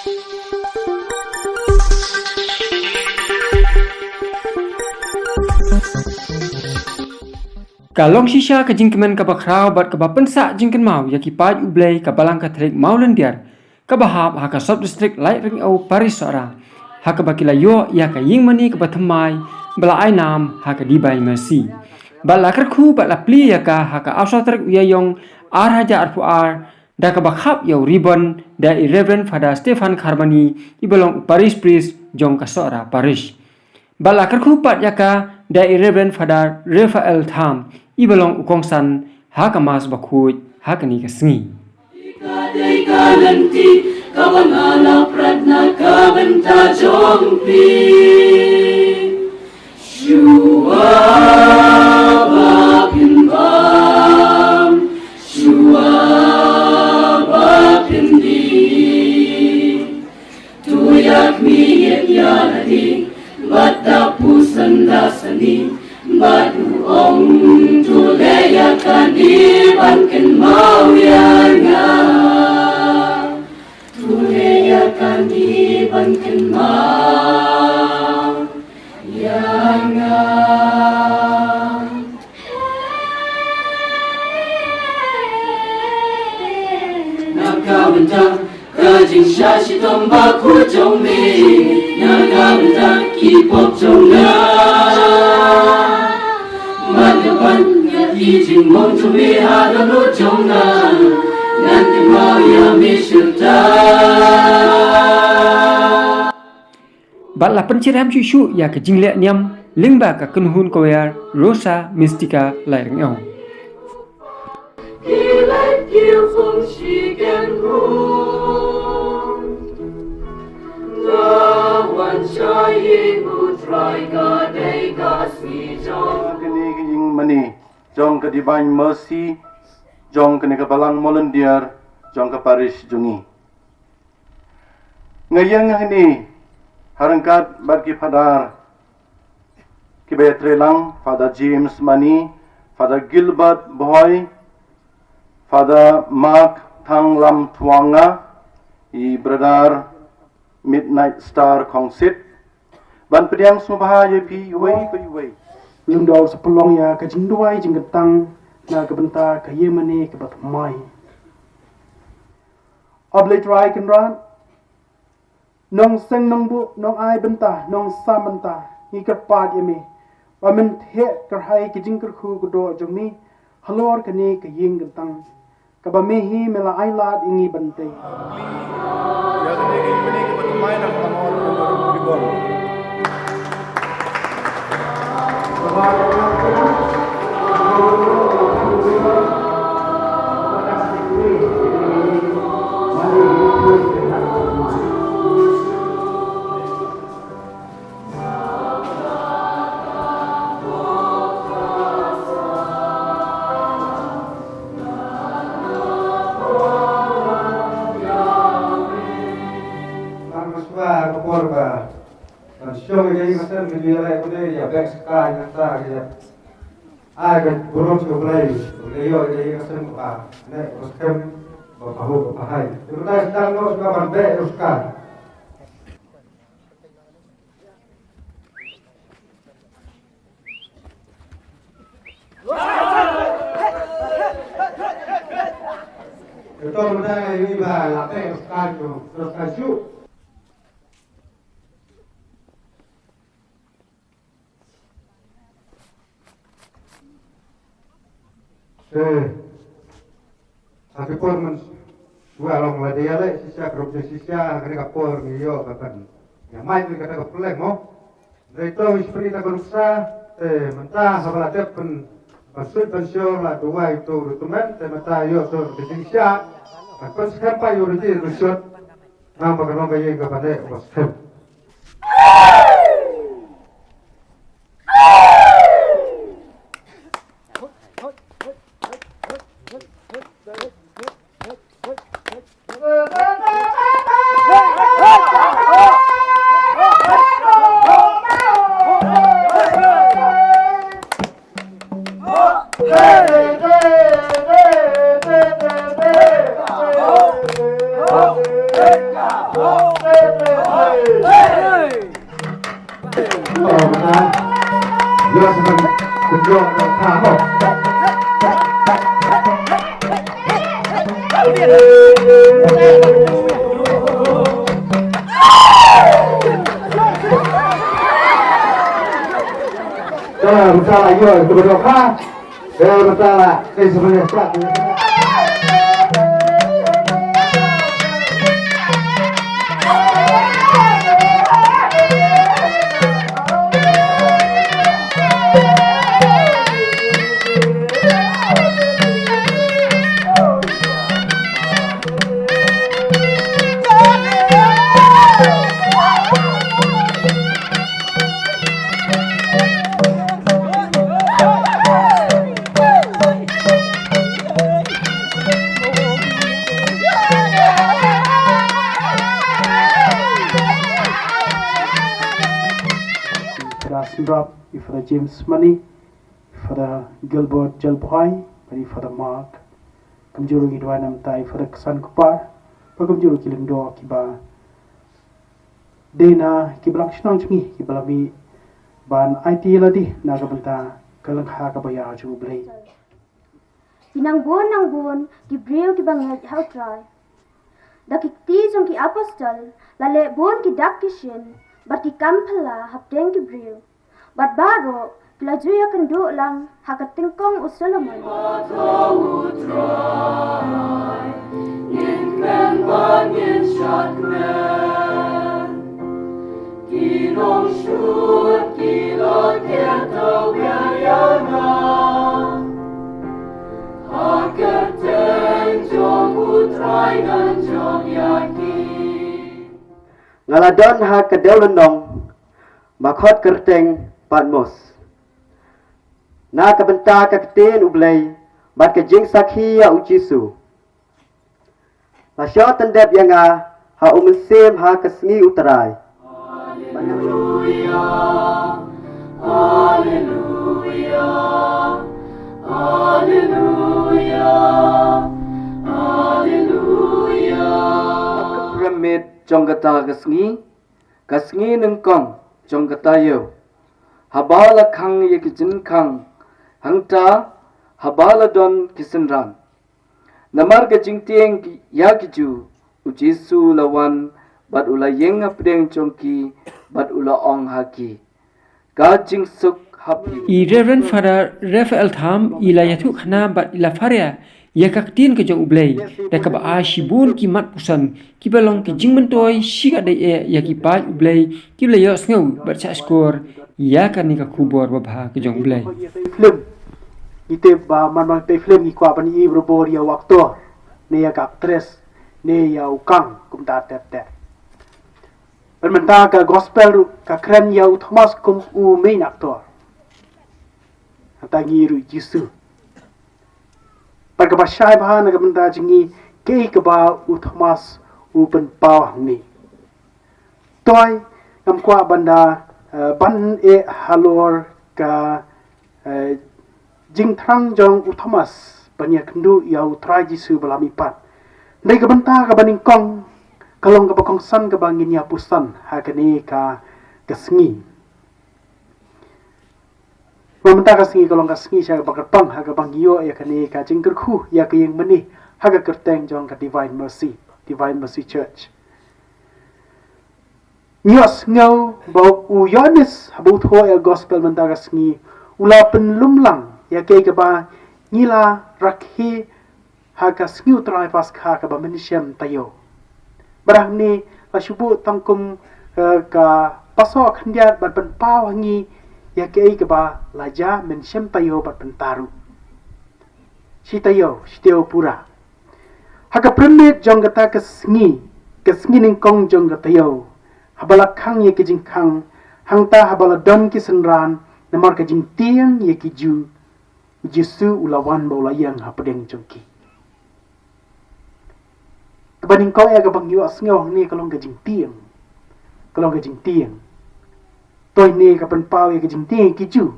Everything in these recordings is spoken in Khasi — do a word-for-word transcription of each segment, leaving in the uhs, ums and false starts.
Ka long shisha ka jingkmen kaba khraw bad kaba pynsah jingkynmaw ïa ki paid U Blei ka Balang Katholik Mawlyndiar, kaba hap ha ka Sub District Laitrengew Parish Sohra, ha kaba ki la ïoh ïa ka ïing mane kaba thymmai ba la ai nam ha ka Divine Mercy. Bad la kyrkhu bad la plie ïa ka ha ka arphew saw tarik u Ïaïong ar hajar arphew ar, da kaba khap ïa u ribbon da i Reverend Father Stephan Kharmani, iba long u Parish Priest jong ka Sohra Parish. Bad la kyrkhu pat ïa ka da i Reverend Father Raphael Tham, iba long u kongsan ha ka Mass bakhuid ha kane ka sngi. Ka dei ka lynti kaba nga la pratna ka bynta jong phi. Shuwa ba phin bam, shuwa ba phin dih, to ïa khmih ïa lade bad da pyrshang da sani, bad u ong, to leh ïa kane ban kynmaw ïa nga. To leh ïa kane ban kynmaw ïa nga. Na ka bynta ka jingshah shitom bakhuid jong me, na ka bynta ki pop jong nga, bad na ka bynta ki jingmong jong me ha dohnud jong nga, ngan kynmaw ïa me shata. Bad la pynshyrkhei shuh shuh ïa ka jingleh niam lyngba ka kynhun choir Rosa Mystica Laitrengew. Kane ka ïing mane jong ka Divine Mercy jong kane ka Balang Mawlyndiar jong ka parish jong ngi. Nga ïeng hangne ha ryngkat bad ki Father kiba ïatrei lang, Father James Mani, Father Gilbert Bhoi, Father Mark Thanglam Thuanga, i Brother Midnight Star Khongsit, ban pdiang sngewbha ïa phi uwei pa uwei. Ngim doh sa pynlong ïa ka jingduwai jingkyntang na ka bynta ka ïing mane kaba thymmai. A Blei Trai Kynrad, Nongseng Nongbuh Nongai bynta, Nongsam bynta, ngi kyrpad ïa me ba men theh kyrhai ka jingkyrkhu kyrdoh jong me halor kane ka ïing kyntang kaba me hi me la ai lad ïa ngi ban tei. Ngan sngewbha ka por ba ngan shong ïa ka ïing ka sem, ka jingïaleh ka dei ïa beh skai nangta ka ïa. Ai ka burom sha U Blei, U Blei ïoh ïa ka ïing ka sem kaba neh kaba skhem, ba pahuh ba pahai. Te mynta sdang noh sngewbha ban beh ïa u skai. Te to mynta ngi ba la beh ïa u skai, to u skai shuh. Te ha ki por mynshuwa long lada ïaleh shisha ka rukom shisha, ha kane ka por ngi ïoh ka ban ïa mait ïa kata ka pyrleng mo. Dei to ngi shipri ta ka nuksa, te mynta haba la dep pyn, ban suit ban shor la duwai to rutumen, te mynta ïoh to ka jingshisha. Ka pynskhem pa ïoh ruti rushot. Nang ba ka long ka ïing kaba neh kaba skhem. Ka la mynta la ïoh ka ba dohkha. Ka mynta la ka sa mynta. Father Sindrop, i Father James Mani, Father Gilbert Jalbhoi, bad i Father Mark. Kumjuh ruh ngi duwai na ka bynta i Father Ksan Kupar, bad kumjuh ruh ki lyngdoh kiba dei na ki balang shnong jong ngi kiba la mih ban aiti ïa lade na ka bynta ka lyngkha kaba ïar jong U Blei. Ki nang bun nang bun ki briew kiba ngeit ha U Trai. Da ki kti jong ki apostol la leh bun ki dak ki shin bad ki kam phylla hapdeng ki briew. Bad baroh ki la ju ïakynduh lang ha ka tyngkong u Solomon. Nga la don ha ka dewlynnong ba khot kyrteng Patmos, na ka bynta ka ktien U Blei bad ka jingsakhi ïa U Jisu. La shah tyndep ïa nga ha U Mynsiem ha ka sngi U Trai. Haleluya, haleluya, haleluya, haleluya. Ka pyramid jong kata ka sngi, ka sngi nyngkong jong ka taïew, haba la khang ïa ki jingkhang, hangta haba la don ki synran. Namar ka jingtieng ïa ki Jiw, U Jisu u la wan bad u la ïeng hapdeng jong ki bad u la ong ha ki, ka jingsuk ha phi. I Reverend Father Raphael Tham i la ïathuh khana bad i la pharia ïa ka ktien ka jong U Blei da kaba ai shibun ki mat puson kiba long ki jingmyntoi shikatdei eh ïa ki paid U Blei kiba la ïohsngew bad shahshkor ïa kane ka khubor babha ka jong U Blei. Film, ngi tip ba man ba ngi peit film ngi kwah ban ïohi barabor ïa u actor ne ïa ka actress ne ïa u kang kumta ter ter. Bad mynta ka gospel ruh ka kren ïa u Thomas kum u main actor. Hangta ngi ruh Jisu. Bad kaba shai bha na ka bynta jong ngi, kaei kaba u Thomas u pynpaw hangne. Toi, ngam kwah ban da, eh, ban eh halor ka, eh, jingthrang jong u Thomas ban ïakynduh ïa U Trai Jisu ba la mihpat. Dei ka bynta kaba nyngkong, ka long kaba kongsan kaba ngin ïa puson ha kane ka, ka sngi. Ba mynta ka sngi ka long ka sngi sha kaba kyrpang ha kaba ngi ïoh ïa kane ka jingkyrkhu ïa ka ïing mane ha ka kyrteng jong ka Divine Mercy, Divine Mercy Church. Ngi ïohsngew ba u Ïoannis haba u thoh ïa ka gospel mynta ka sngi u la pynlum lang ïa kaei kaba ngi la rakhe ha ka sngi U Trai Paskha kaba mynshem taïew. Bad hangne la shu buh tang kum, eh, ka paso khyndiat bad pynpaw ha ngi ïa kaei kaba la jia mynshem taïew bad mynta ruh. Shi taïew, shi taïew pura. Ha ka pyramid jong kata ka sngi, ka sngi nyngkong jong ka taïew, haba la khang ïa ki jingkhang, hangta haba la don ki synran, namar ka jingtieng ïa ki Jiw, U Jisu u la wan bad u la ïeng hapdeng jong ki. Kaba nyngkong ïa kaba ngi ïohsngew hangne ka long ka jingtieng. Ka long ka jingtieng. Toi ne ka pynpaw ïa ka jingtieng ïa ki Jiw.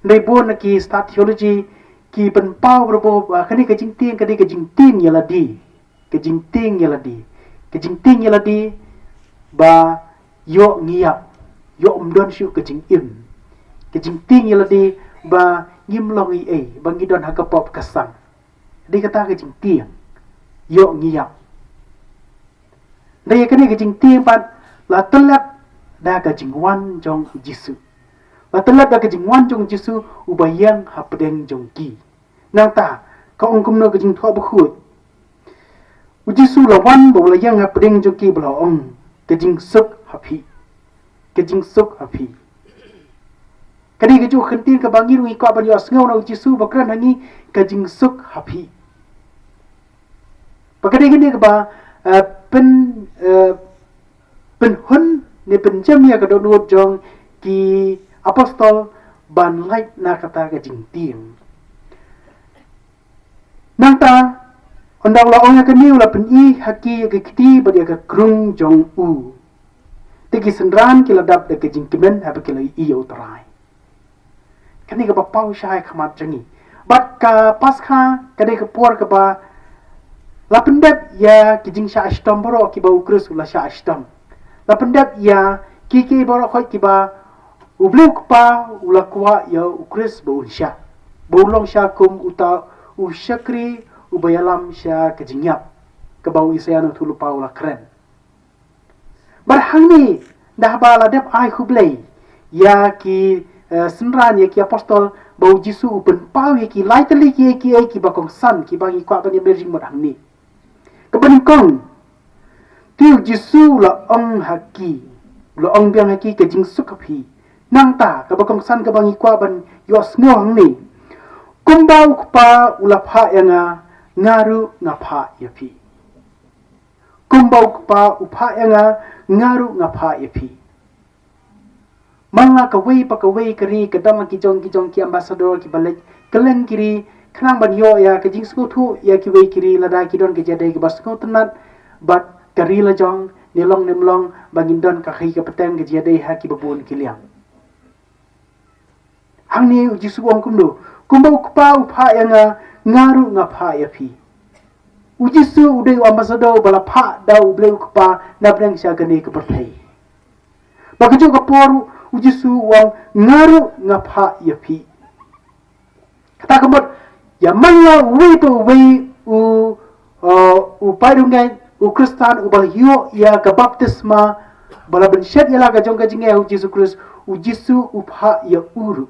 Hynrei bun na ki stad theology ki pynpaw barabor ba kane ka jingtieng ka dei ka jingtieng ïa lade. Ka jingtieng ïa lade. Ka jingtieng ïa lade ba ïoh ngi ïap, ïoh ym don shuh ka jingim. Ka jingtieng ïa lade ba ngim long ei ei, ba ngi don ha ka pop ka sang. Dei kata ka jingtieng. ïoh ngi ïap. Dei kane ka jingtieng pat la tyllep da ka jingwan jong u Jisu. La tyllep da ka jingwan jong u Jisu uba ïeng hapdeng jong ki. Nangta ka ong kumno ka Jingthoh Bakhuid? U Jisu la wan ba u la ïeng hapdeng jong ki ba la ong, ka jingsuk ha phi. Ka jingsuk ha phi. Kane ka juh ka ktien kaba ngi ruh ngi kwah ban ïohsngew na u Jisu ba kren ha ngi, ka jingsuk ha phi. Ba ka dei kane kaba, eh, pyn, eh, pynhun ne pynjem ïa ka dohnud jong ki apostol ban lait na kata ka jingtieng. Nangta, ynda u la ong ïa kane u la pyni ha ki ïa ka kti bad ïa ka krung jong u. Te ki synran ki la dap da ka jingkmen haba ki la ïohi ïa u Trai. Kane kaba paw shai ha khmat jong ngi. Bad ka Paskha, kane ka por kaba la pyndep ïa ki jingshah shitom baroh kiba u Khrist u la shah shitom. La pyndep ïa ki ki baroh khoit kiba u Blei u Kpa u la kwah ïa u Khrist ba un shah. Ba un long sha kum uta u shakri uba ïalam sha ka jingïap. Kaba u Isaïah u nongïathuhlypa u la kren. Bad hangne, da haba la dep ai khublei ïa ki, eh, synran ïa ki apostol, ba u Jisu u pynpaw ïa ki lai tylli ki, ki, kiba kongsan, kiba ngi kwah ban ïa mih jingmut hangne. Kaba nyngkong, te u Jisu u la ong ha ki, u la ong biang ha ki ka jingsuk ha phi. Nangta, kaba kongsan kaba ngi kwah ban ïohsngew hangne. Kumba u Kpa u la phah ïa nga, nga ruh nga phah ïa phi. Kumba u Kpa u phah ïa nga, nga ruh nga phah ïa phi. Man la kawei pa kawei ka ri ka don la ki jong ki jong ki ambassador kiba leit kylleng ki ri, khnang ban ïoh ïa ka jingsngewthuh ïa kiwei ki ri lada ki don ka jingïadei kaba sngewtynnat bad ka ri la jong, ne long ne ym long, ba ngin don ka hi ka pateng ka jingïadei ha kiba bun ki liang. Hangne u Jisu u ong kumno? Kumba u Kpa u phah ïa nga, nga ruh nga phah ïa phi. U Jisu u dei u ambassador ba la phah da u Blei u Kpa na pdeng sha kane ka pyrthei. Ba ka juh ka por u Jisu u ong nga ruh nga phah ïa phi. Kata ka mut, ïa man la uwei pa uwei u, uh, u paidbynriew, u Khristan, uba la ïoh ïa ka baptisma, ba la bynshet ïa la ka jong ka jingeh ha u Jisu Khrist, u Jisu u phah ïa u ruh.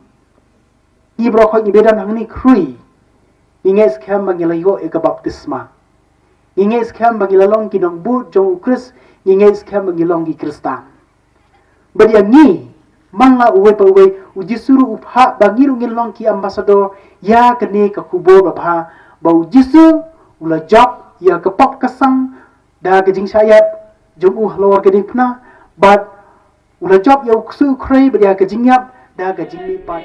Ngi baroh khoit ngi ba don hangne khrui. Ngi ngeit skhem ba ngi la ïoh ïa ka baptisma. Ngi ngeit skhem ba ngi la long ki nongbud jong u Khrist, ngi ngeit skhem ba ngi long ki Khristan. Bad ïa ngi, man la uwei pa uwei, u Jisu ruh u phah ba ngi ruh ngin long ki ambassador ïa kane ka khubor babha, ba u Jisu u la jop ïa ka pop ka sang da ka jingshah ïap jong u halor ka diengphna, bad u la jop ïa u ksuid u khrei bad ïa ka jingïap da ka jingmihpat.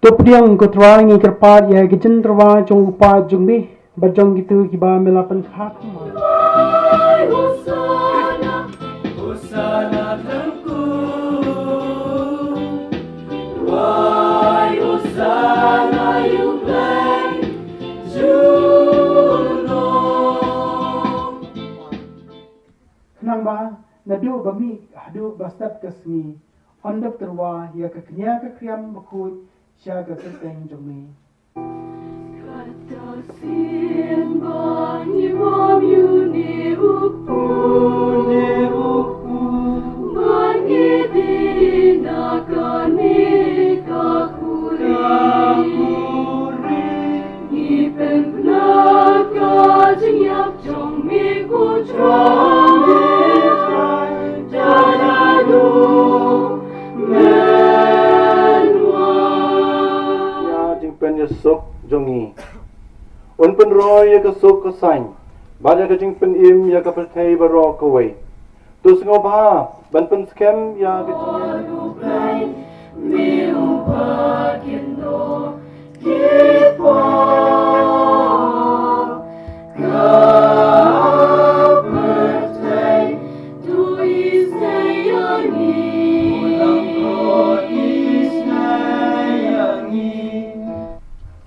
To pdiang ko Trai, ngi kyrpad ïa ki jingtyrwa jong u paid jong me bad jong kito kiba me la pynkhap. Khnang ba naduh ba mih haduh ba sdang ka sngi, yn dep tyrwa ïa ka kñia ka kriam bakhuid sha ka kyrteng jong me. Ban pynroi ïa ka suk ka saiñ bad ïa ka jingpynim ïa ka pyrthei baroh kawei. To sngewbha ban pynskhem ïa ka jing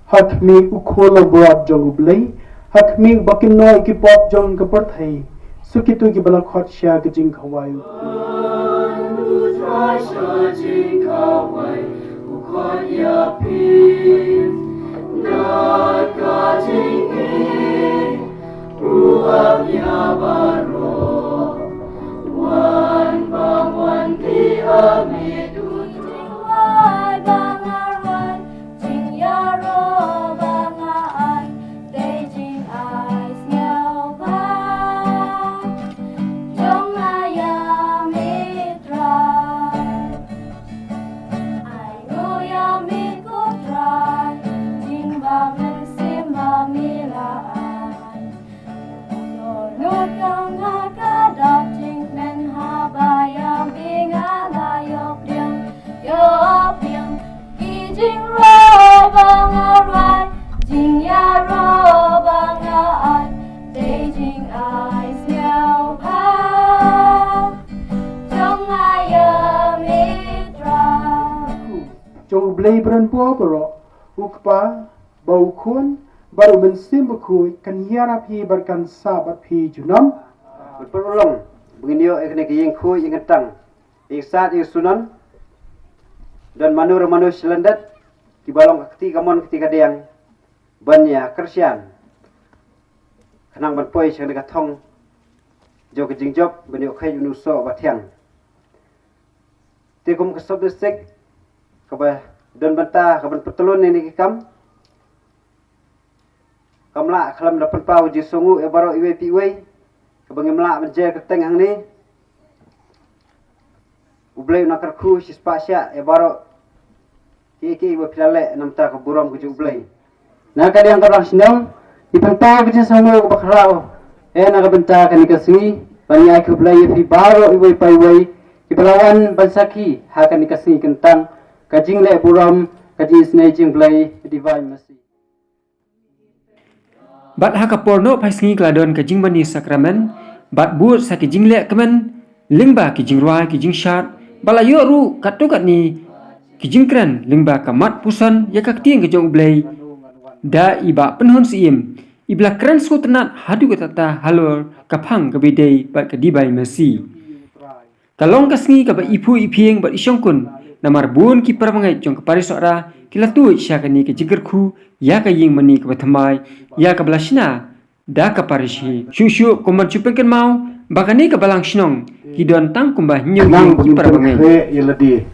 Ha khmih u khun langbrot jong U Blei, ha khmih uba kynnoh ïa ki pop jong ka pyrthei, sa kito kiba la khot sha ka jingkhawai. Jong U Blei Brenbor baroh, U Kpa, bad U Khun, bad U Mynsiem Bakhuid, kan ïarap hi bad kan sah bad phi junom. Bad pynlong ba ngin ïoh ïa kane ka ïing khuid ïing kyntang, ïing sad ïing sunon, don mano re mano shlyndet kiba long ka kti kamon kti kadiang ban ïa kyrshan khnang ban poi sha kane ka thong jong ka jingjop ban ïoh kheit u nongsoh ba thiang. Te kum ka sub district kaba don bynta kaban pyntylun ïa kine ki kam, kam lah khlem da pynpaw jingsngewnguh ïa baroh iwei pa iwei, kaba ngim lah ban jer kyrteng hangne. U Blei un nang kyrkhu shispah shiah ïa baroh kiei kiei ba phi la leh na ka bynta ka burom ka jong U Blei. Na ka liang ka blang shnong, ngi pynpaw ka jingsngewnguh kaba khraw eh na ka bynta kane ka sngi, ban ïa khublei ïa phi baroh iwei pa iwei kiba la wan ban sakhi ha kane ka sngi kyntang ka jingleh burom ka jingisynei jong U Blei, Divine Mercy. Bad ha ka por noh phai sngi ka la don ka jingmane sakramen bad bud sa ki jingleh kmen lyngba ki jingrwai ki jingshad, bad la ïoh ruh katto katne ki jingkren lyngba ka mat puson ïa ka ktien ka jong U Blei da i Bah Pynhun Syiem, iba la kren sngewtynnat haduh katta katta halor ka phang kaba ïadei bad ka Divine Mercy. Ka long ka sngi kaba iphuh iphieng bad ishongkun, namar bun ki parabangeit jong ka parish Sohra ki la tuid sha kane ka jingkyrkhu ïa ka ïing mane kaba thymmai ïa kaba la shna da ka parish hi. Shuh shuh kum ban shu pynkynmaw ba kane ka balang shnong ki don tang kumba hynñiew nang ki parabangeit.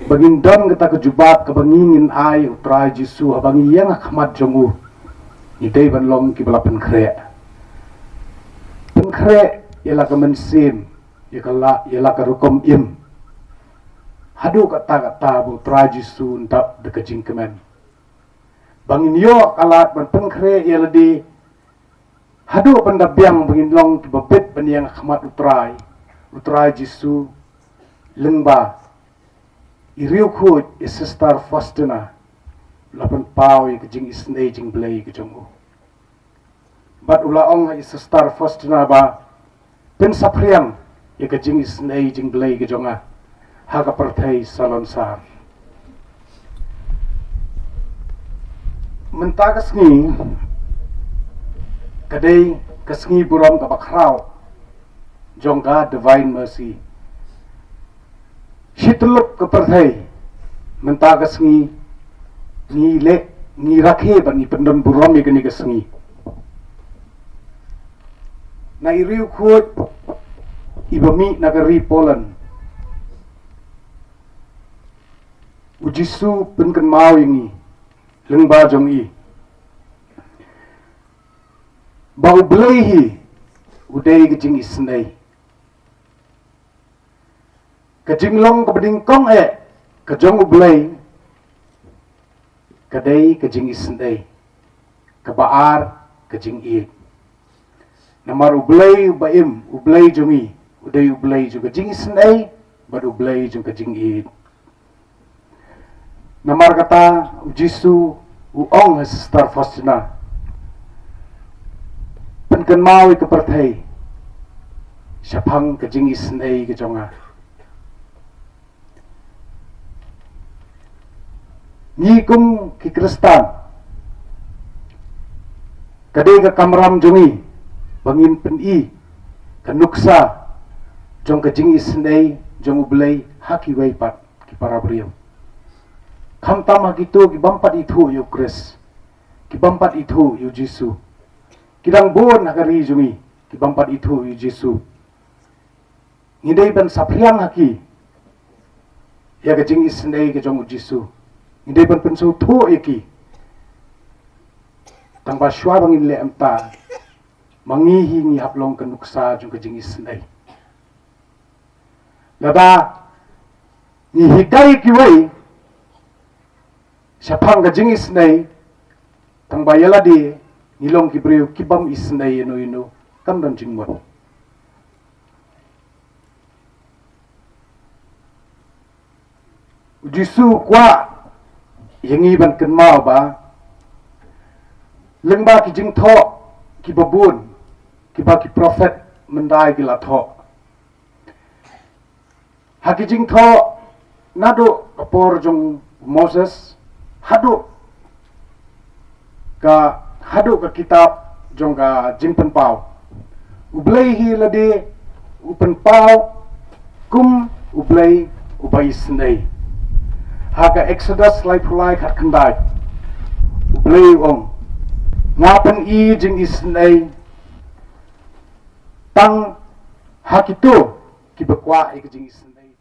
Ba ngin don kata ka jubab kaba ngi ngin ai U Trai Jisu haba ngi ïeng ha khmat jong u. Ngi dei ban long kiba la pynkhreh. Pynkhreh ïa la ka mynsiem, ïa ka la, ïa la ka rukom im. Haduh katta katta ba U Trai Jisu un dap da ka jingkmen. Ba ngin ïoh ka lad ban pynkhreh ïa lade. Haduh ban da biang ba ngin long kiba bit ban ïeng ha khmat U Trai, U Trai Jisu, lyngba i riewkhuid i Sister Faustina, la pynpaw ïa ka jingisynei jingblei ka jong u. Bad u la ong ha i Sister Faustina ba, pynsaphriang ïa ka jingisynei jingblei ka jong nga ha ka pyrthei salonsar. Mynta ka sngi ka dei ka sngi burom kaba khraw jong ka Divine Mercy. Shi tyllup ka pyrthei mynta ka sngi ngi leh, ngi rakhe bad ngi pyndon burom ïa kane ka sngi. Na i riewkhuid iba mih na ka ri Poland, U Jisu pynkynmaw ïa ngi lyngba jong i ba U Blei hi u dei ka jingisynei. Ka jinglong kaba nyngkong eh ka jong U Blei ka dei ka jingisynei. Kaba ar, ka jingïeit. Namar U Blei uba im, U Blei jong ngi, u dei U Blei jong ka jingisynei bad U Blei jong ka jingïeit. Namar kata U Jisu u ong ha Sister Faustina, pynkynmaw ïa ka pyrthei shaphang ka jingisynei ka jong nga. Ngi kum ki Khristan, ka dei ka kamram jong ngi ba ngin pyni ka nuksa jong ka jingisynei jong U Blei ha kiwei pat ki para briew. Khamtam ha kito ki bym pat ithuh ïa U Khrist, ki bym pat ithuh ïa U Jisu. Ki dang bun ha ka ri jong ngi ki bym pat ithuh ïa U Jisu. Ngi dei ban saphriang ha ki ïa ka jingisynei ka jong U Jisu. Ngi dei ban pynsngewthuh ïa ki. Tang ba shuwa ba ngin leh mynta, ma ngi hi ngi hap long ka nuksa jong ka jingisynei. Lada ngi hikai kiwei shaphang ka jingisynei, tang ba ïa lade ngi long ki briew ki bym isynei ïano ïano, kam don jingmut. U Jisu u kwah ïa ngi ban kynmaw ba lyngba ki jingthoh kiba bun kiba ki prophet mynta ki la thoh. Ha ki jingthoh naduh ka por jong Moses haduh ka, haduh ka kitab jong ka Jingpynpaw, U Blei hi lade u pynpaw kum U Blei uba isynei. Ha ka Exodus laiphew lai khatkhyndai, U Blei u ong, nga pyni jingisynei tang ha kito kiba kwah ïa ka jingisynei.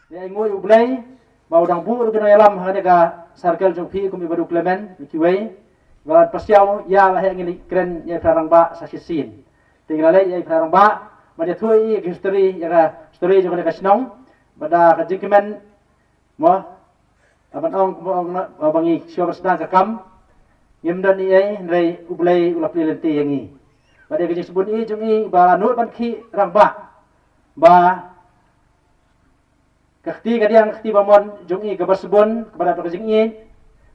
Ïa, ai nguh ïa U Blei ba u dang buh ruh ki nongïalam ha kane ka circle jong phi, kum i Bah Clement, ïa kiwei ba la pasiaw ïa, ba heh ngi leit kren ïa i Phra Rangbah sa shisien. Te ngi la leit ïa i Phra Rangbah ban ïathuh ïa ka history, ïa ka story jong kane ka shnong. Bad da ka jingkmen mo, ban ong, ban ong na ba ngi shuwa ban sdang ka kam, ngim don ei ei, hynrei U Blei u la plie lynti ïa ngi. Bad ïa ka jingsbun ei jong i ba la nud ban khih rangbah, ba ka kti kadiang, ka kti bamon jong i kaba sbun, kaba dap da ka jingïeit,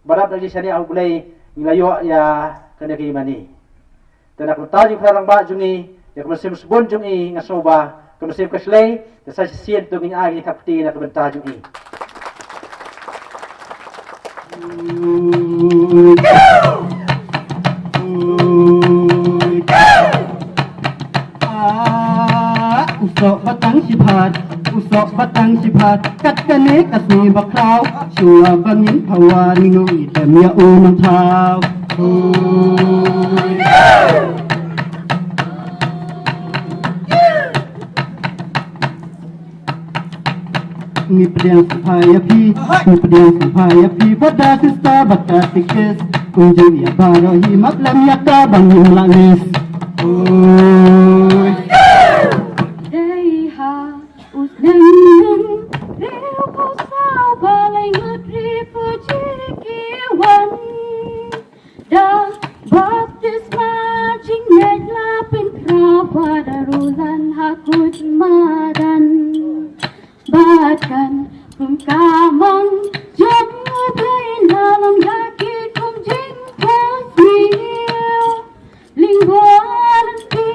ba dap da ka jingshaniah ha U Blei, ngi la ïoh ïa kane ka ïingmane. Te na ka bynta jong i Phra Rangbah jong i, ïa ka mynsiem sbun jong i, nga sngew ba ka mynsiem ka shlei, te sa shisien to ngin ai ka jingthap kti na ka bynta jong i. Ah, u soh ba tang shibhat, u soh ba tang shibhat, kat kane ka sngi ba khraw, shuwa ba ngin phawan, ngi tem ïa u man thaw. Ngi pdiang sngewbha ïa phi, ngi pdiang sngewbha ïa phi, bad da sister bad katikis. Kumjuh ïa baroh hi, map lem ïa ka ba ngim lah miss. Oi. Dei ha u snem hynriew phew saw ba lai ngut refugee ki wan. Da baptisma jingngeit la pynkhraw, bad da ruh lan ha kut madan. Bad kan kum ka mang jong U Blei, na long ïa ki kum jingphohsniew. Lyngba lynti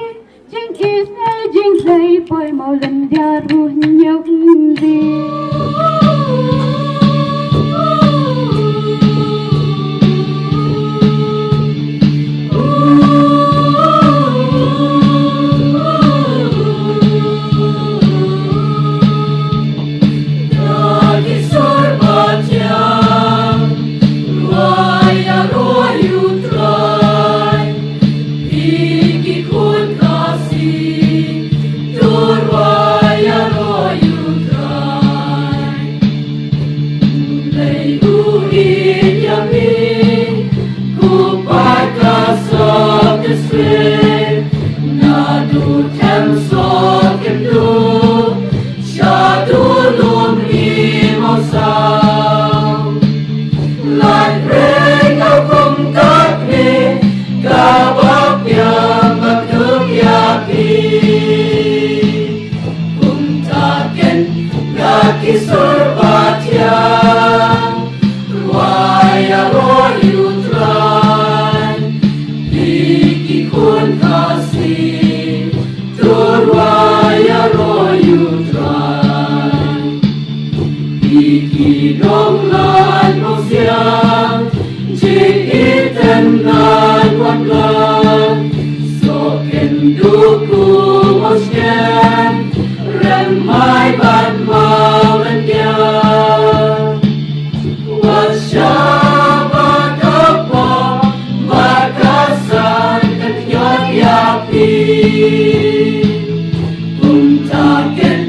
Kumta ken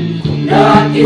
da ki